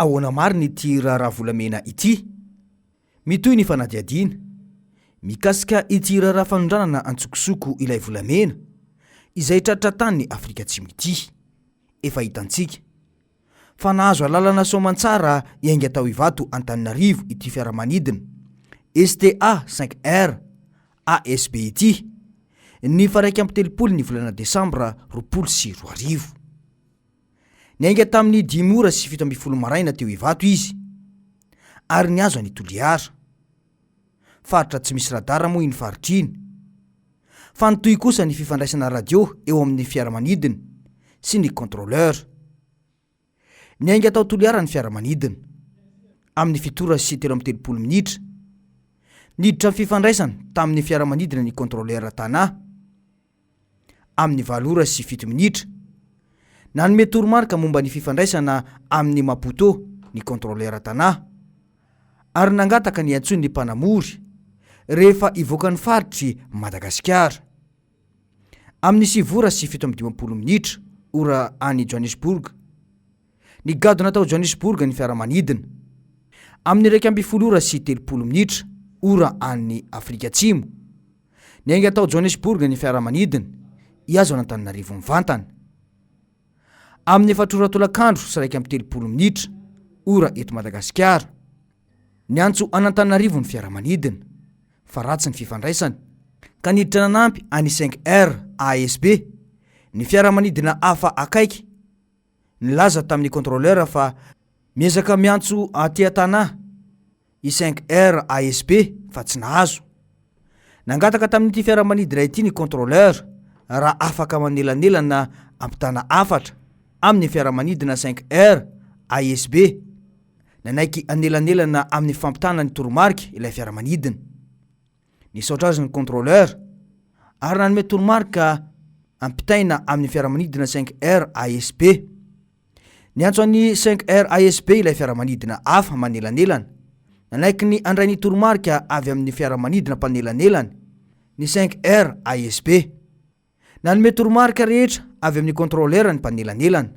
Ahoana marina ity raharaha volamena ity? Mitohy ny fanadihadiana mikasika ity raharaha fanondranana antsokosoko ilay volamena izay tratra tany Afrika Atsimo ity. Efa hitantsika fa nahazo alalana soamantsara hiainga tao Ivato Antananarivo ity fiaramanidina STA cinq R ASB ity ny faha 31 ny volana desambra 2020. Niainga tamin'ny dimy ora sy 17 maraina teo Ivato izy ary nihazo an'i Toliara. Faritra tsy misy radara moa iny faritra iny. Fa nitohy kosa ny fifandraisana radio eo amin'ny fiaramanidina sy ny contrôleur. Niainga tao Toliara ny fiaramanidina amin'ny fito ora sy 33 minitra. Niditra ny fifandraisana tamin'ny fiaramanidina ny contrôleur Tana amin'ny valo ora sy fito minitra. Nanome toromarika momba ny fifandraisana amin'i Maputo ny contrôleur Tana ary nangataka ny hiantsoany ny mpanamory rehefa hivoaka ny faritr'i Madagasikara. Amin'ny sivy ora sy 57 minitra, ora any Johannesburg. Nigadona tao Johannesburg ny fiaramanidina. Amin'ny 11 ora sy 30 minitra, ora any Afrika Atsimo. Niainga tao Johannesburg ny fiaramanidina, hihazo an'Antananarivo mivantana. Amin'ny efatra ora tolakandro sy 31 minitra, ora eto Madagasikara. Niantso an'Antananarivo ny fiaramanidina, fa ratsy ny fifandraisana, ka niditra nanampy an'i cinq R ASB, ny fiaramanidina hafa akaiky, nilaza tamin'ny contrôleur fa miezaka miantso aty an-tanà i cinq R ASB fa tsy nahazo. Nangataka tamin'ity fiaramanidina ity ny contrôleur raha afaka manelanelana ampitana hafatra amin'ny fiaramanidina cinq R ASB. Nanaiky hanelanelana amin'ny fampitana ny toromarika ilay fiaramanidina. Nisaotra azy ny contrôleur ary nanome toromarika ampitaina amin'ny fiaramanidina cinq R ASB. Niantso an'ny cinq R ASB ilay fiaramanidina hafa manelanelana. Nanaiky ny handray ny toromarika avy amin'ny fiaramanidina mpanelanelana ny cinq R ASB. Nanome toromarika rehetra avy amin'ny contrôleur ny mpanelanelana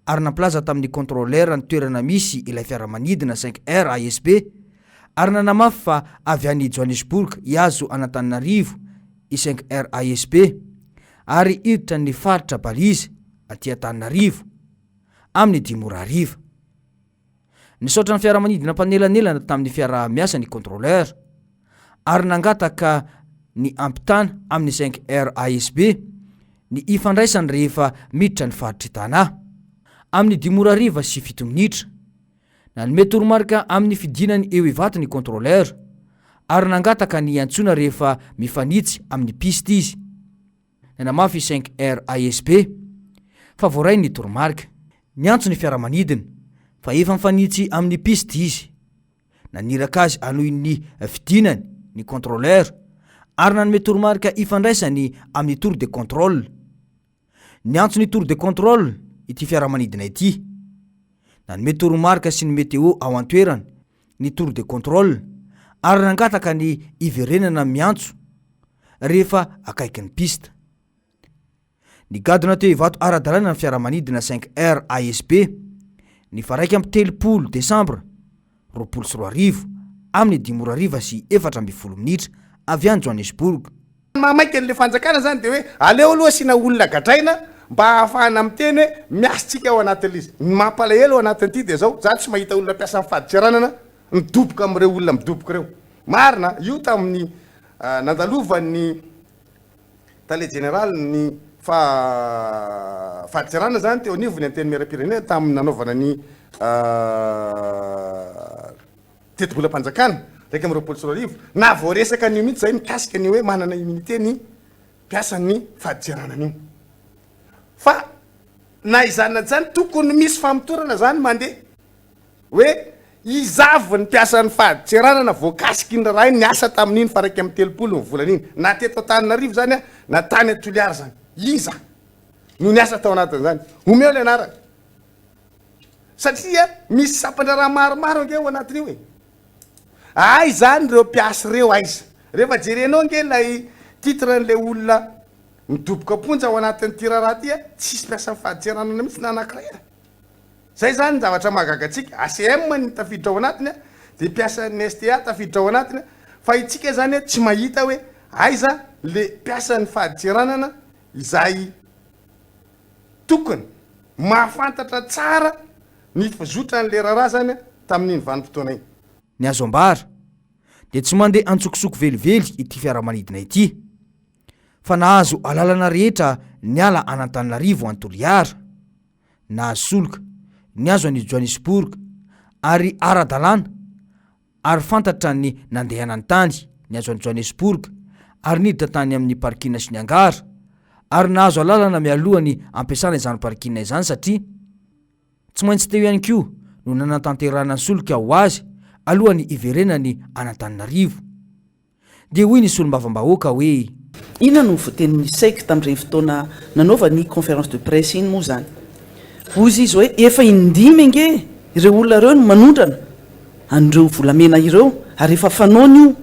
ary nampilaza tamin'ny contrôleur ny toerana misy ilay fiaramanidina cinq R ASB ary nanamafy fa avy any Johannesburg hihazo an'Antananarivo i cinq R ASB ary hiditra ny faritra Balise aty Antananarivo amin'ny dimy ora hariva. Nisaotra ny fiaramanidina mpanelanelana tamin'ny fiaraha-miasa ny contrôleur ary nangataka ny hampitana amin'ny cinq RASB ny hifandraisany rehefa miditra ny faritr'i Tana. Amin'ny dimy ora hariva sy fito minitra. Nanome toromarika amin'ny fidinany eo Ivato ny contrôleur ary nangataka ny hiantsoana rehefa mifanitsy amin'ny piste izy. Nanamafy i cinq RASB fa voarainy ny toromarika. Niantso ny fiaramanidina fa efa mifanitsy amin'ny piste izy. Naniraka azy hanohy ny fidinany ny contrôleur ary nanome toromarika hifandraisany amin'ny tour de contrôle. Niantso ny tour de contrôle ity fiaramanidina ity. Nanome toromarika sy ny météo ao an-toerana ny tour de contrôle ary nangataka ny hiverenana miantso rehefa akaikin'ny piste. Nigadona teo Ivato ara-dalàna ny fiaramanidina cinq R ASB ny faha 31 desambra 2020 amin'ny dimy ora hariva sy 14 minitra avy any Johannesburg. Ny maha maika an'ilay fanjakana izany dia hoe aleo aloha asiana olona gadraina mba hahafahana miteny hoe miasa tsika ao anatin'ilay izy. Ny mampalahelo ao anatin'ity dia izao, za tsy mahita olona mpiasa amin'ny fadintseranana midoboka amin'ireo olona midoboka ireo. Marina io tamin'ny nandalovan'ny Tale jeneralin'ny fadintseranana izany teo anivon'ny Antenimierampirenena tamin'ny nanaovana ny tetibolam-panjakana 2021, na voaresaka an'io mihitsy izay mikasika ny hoe manana immunité ny mpiasan'ny fadintseranana io. Fa na izany na izany tokony misy famotorana izany mandeha. Hoe iza avy ny mpiasan'ny fadintseranana voakasiky iny raharaha iny niasa tamin'iny faha 31 ny volana iny, na teto Antananarivo izany na tany Toliara izany. Iza no niasa tao anatin'izany? Omeo ny anarany. Satria misy sampan-draharaha maromaro ange ao anatin'io e. Aiza any ireo mpiasa ireo aiza? Rehefa jerenao ange ilay titre an'ilay olona midoboka am-ponja ao anatin'ity raharaha ity, tsisy mpiasan'ny fadintseranana mihitsy na anankiray ary. Zay zany ny zavatra mahagaga antsika, ACM ny tafiditra ao anatiny dia mpiasan'ny STA tafiditra ao anatiny fa itsika zany tsy mahita hoe aiza le mpiasan'ny fadintseranana izay tokony mahafantatra tsara ny fizotran'le raharaha zany tamin'iny vanim-potoana iny. Ny azo ambara dia tsy mandeha antsokosoko velively ity fiaramanidina ity fa nahazo alalana rehetra niala an'Antananarivo any Toliara. nahazo soloka, nihazo an'i Johannesburg, ary ara-dalàna ary fantatra ny nandehanany tany, nihazo an'i Johannesburg, ary niditra tany amin'ny parking sy ny hangar, ary nahazo alalana mialoha ny ampiasana izany parking izany satria tsy maintsy teo ihany koa no nanatanterahana ny solika ho azy alohan'ny hiverenany an'Antananarivo. Dia hoy ny solombavambahoaka hoe. Inona no voatenin'ny Sec tamin'ireny fotoana nanaovany conférence de presse iny moa izany? Hozy izy hoe efa in-dimy ange ireo olona ireo no manondrana an'ireo volamena ireo ary efa fanaony io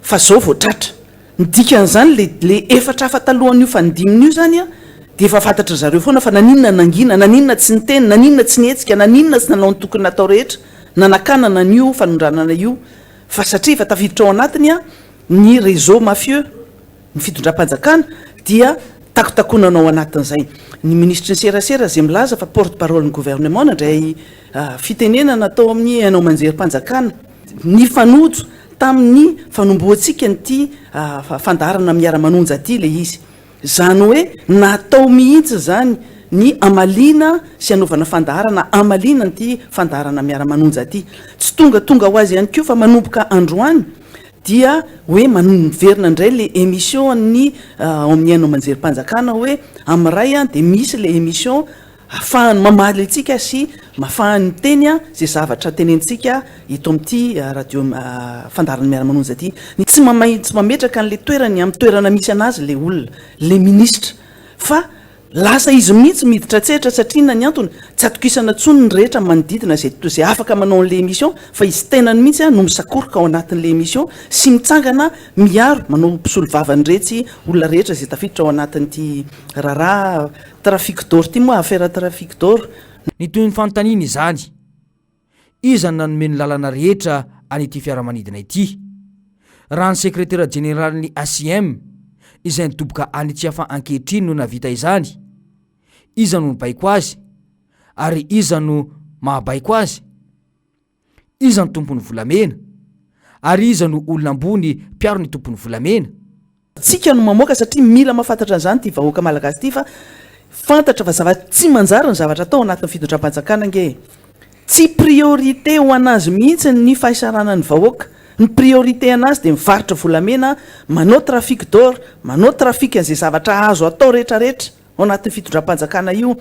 fa zao vao tratra. Ny dikan'izany le le efatra hafa talohan'io fanindiminy io izany an dia efa fantatry zareo foana fa naninona nangina, naninona tsy niteny, naninona tsy nihetsika, naninona tsy nanao ny tokony natao rehetra nanakanana an'io fanondranana io. Fa satria efa tafiditra ao anatiny ny réseau mafieux, ny fitondram-panjakana, dia takotakonana ao anatin'izay. Ny minisitry ny serasera izay milaza fa porte parole ny gouvernement nandray fitenenana tao amin'ny haino aman-jerim-panjakana, nifanojo tamin'ny fanombohantsika an'ity fandaharana miara-manonja ity ilay izy. Izany hoe natao mihitsy izany ny hamaliana sy hanaovana fandaharana hamaliana an'ity fandaharana miara-manonja ity. Tsy tongatonga ho azy ihany koa fa manomboka androany dia hoe miverina indray ilay émission an'ny ao amin'ny haino aman-jerim-panjakana hoe amin'ny iray dia misy ilay émission Afahany mamaly antsika sy afahany miteny izay zavatra tenenintsika eto amin'ity radio fandaharan'ny Miara-manonja ity. Ny tsy mamay tsy mametraka an'ilay toerany amin'ny toerana misy an'azy ilay olona, ilay minisitra. Fa lasa izy mihitsy miditra an-tsehatra satria inona ny antony? Tsy atokisana intsony ny rehetra manodidina izay izay afaka manao an'ilay émission fa izy tenany mihitsy no misakoroka ao anatin'ilay émission sy mitsangana miaro, manao mpisolovava an'iretsy olona rehetra izay tafiditra ao anatin'ity raharaha Trafic d'or ity moa affaire trafic d'or. Ny tohin'ny fanontaniana izany, iza no nanome ny lalana rehetra an'ity fiaramanidina ity? Raha ny sekretera jeneralin'ny ACM, izay nidoboka any Tsiafahy ankehitriny no nahavita izany, iza no nibaiko azy? Ary iza no mahabaiko azy? Iza no tompon'ny volamena? Ary iza no olona ambony mpiaro ny tompon'ny volamena? Tsika no mamoaka satria mila mahafantatra an'izany ity vahoaka malagasy ity fa fantatra fa zava tsy manjary ny zavatra atao anatin'ny fitondram-panjakana ange e! Tsy priorité ho an'azy mihitsy ny fahisaranan'ny vahoaka, ny priorité an'azy dia mivarotra volamena, manao trafic d'or, manao trafic an'izay zavatra azo atao rehetrarehetra ao anatin'ny fitondram-panjakana io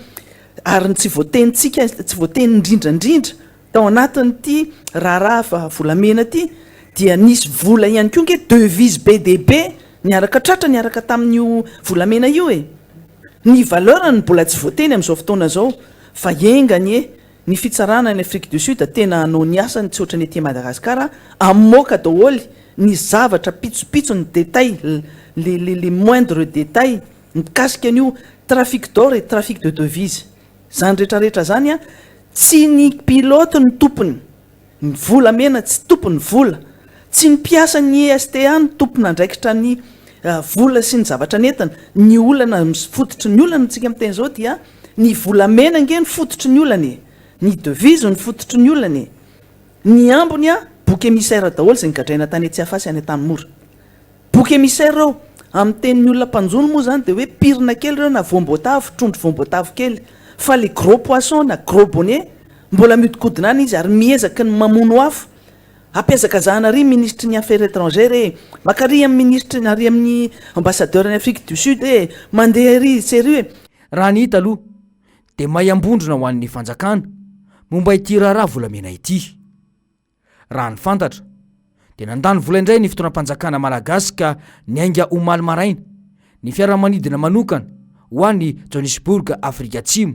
ary ny tsy voatenintsika, tsy voateny indrindra indrindra Tao anatin'ity raharaha volamena ity dia nisy vola ihany koa ange devise be dia be niaraka tratra niaraka tamin'io volamena io e! Ny valeur-ny mbola tsy voateny amin'izao fotoana izao fa enga anie ny fitsarana any Afrique du Sud tena hanao ny asany tsy ohatran'ny aty Madagascar hamoaka daholo ny zavatra pitsopitsony détail le le le moindre détail mikasika an'io trafic d'or et trafic de devise. Zany rehetra rehetra zany an, tsy ny pilote no tompony, ny volamena tsy tompony vola, tsy ny mpiasan'ny STA no tompon'andraikitra ny vola sy ny zavatra nentiny, ny olana fototry ny olana tsika miteny zao dia ny volamena ange no fototry ny olana e, ny devise no fototry ny olana e, ny ambiny an bouc émissaire daholo zay nogadraina tany Tsiafahy sy any Antanimora. Bouc émissaire ireo. Amin'ny tenin'ny olona mpanjono moa izany dia hoe pirina kely ireo na voam-boatavo, trondro voam-boatavo kely. Fa le gros poisson na gros bonnet mbola mihodinkodina any izy ary miezaka ny mamono afo. Ampiazakazahana ary minisitry ny affaires étrangères e! Maka ary amin'ny minisitry ny ary amin'ny ambassadeur ny Afrique du Sud e! Mandeha ery sy ery e! Raha ny hita aloha dia may ambondrona ho an'ny fanjakana momba ity raharaha volamena ity. Raha ny fantatra, dia nandany vola indray ny fitondram-panjakana malagasy ka niainga omaly maraina ny fiaramanidina manokana ho any Johannesburg Afrika Atsimo,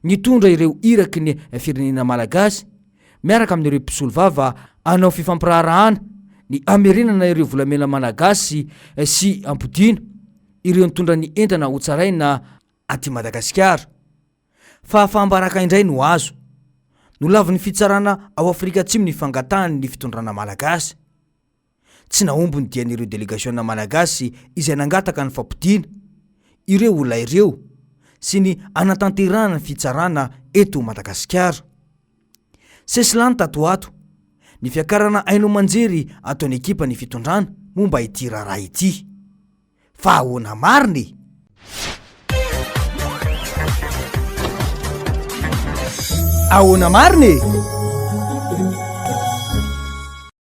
nitondra ireo iraky ny firenena malagasy miaraka amin'ireo mpisolovava hanao fifampiraharahana ny hamerenana ireo volamena malagasy sy hampodiana ireo nitondra ny entana hotsaraina aty Madagasikara. Fahafaham-baraka indray no azo. Nolavin'ny fitsarana ao Afrika Atsimo ny fangatahan'ny fitondrana malagasy. Tsy nahomby ny dian'ireo delegasiona malagasy izay nangataka ny fampodiana ireo olona ireo sy ny hanatanterahana ny fitsarana eto Madagasikara. Sesilany tato ho ato ny fiakarana haino aman-jery ataon'ny ekipan'ny fitondrana momba ity raharaha ity. Fa ahoana marina e? Ahoana marina e?